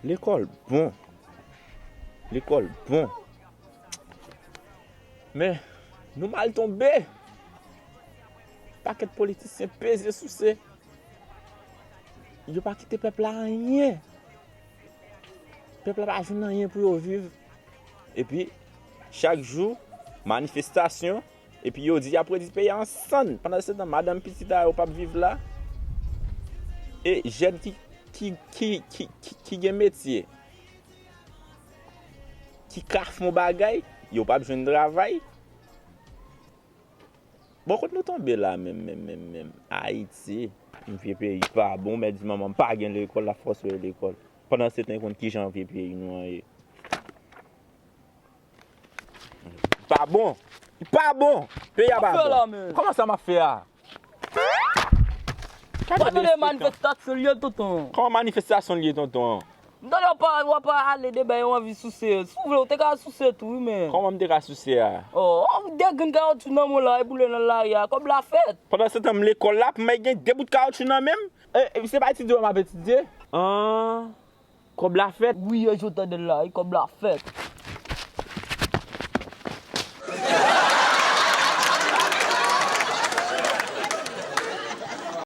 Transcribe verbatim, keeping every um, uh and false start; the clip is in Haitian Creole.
Lekòl bon. Lekòl bon. Men, nou mal tonbe. Pakèt politisyen peze souse. Yo pa kite pèp la anyen. Pèp la pa jwenn anyen pou yo viv. Epi, chak jou, manifestasyon. Epi yo di y ap redi peyi a an sann. Pandan se tan, madanm pitit a yo p ap viv la. E jèn ki, ki, ki, ki, ki, ki gen metye, ki ka fè yon bagay, yo p ap jwenn travay. Bon, kot nou tonbe la menm, menm, menm, menm? Ayiti. Yon vye peyi pa bon, mèt di manman m pa gen lekòl, l ap fòse w lekòl. Pandan se tan, konn kijan vye peyi nou an ye. Pa bon. Pa bon. Peyi a pa bon. Kòman sa m ap fè a? Gade mesye, tonton. Manifestasyon l ye, tonton. Kòman manifestasyon l ye, tonton? M tande w pa, w pa ale de bay, w anvi souse. Si w vle, w te ka souse tou, wi, men. Kòman m te ka souse a? Oh, oh, de grenn kawotchou nan men w la, e boule nan lari a, kòb la fèt. Pandan se tan, m lekòl la, pou m al gen de bout kawotchou nan men m? E, e, se pa etidye m ap etidye? An. Kòb la fèt? Wi, e jan w tande l la, wi, kòb la fèt.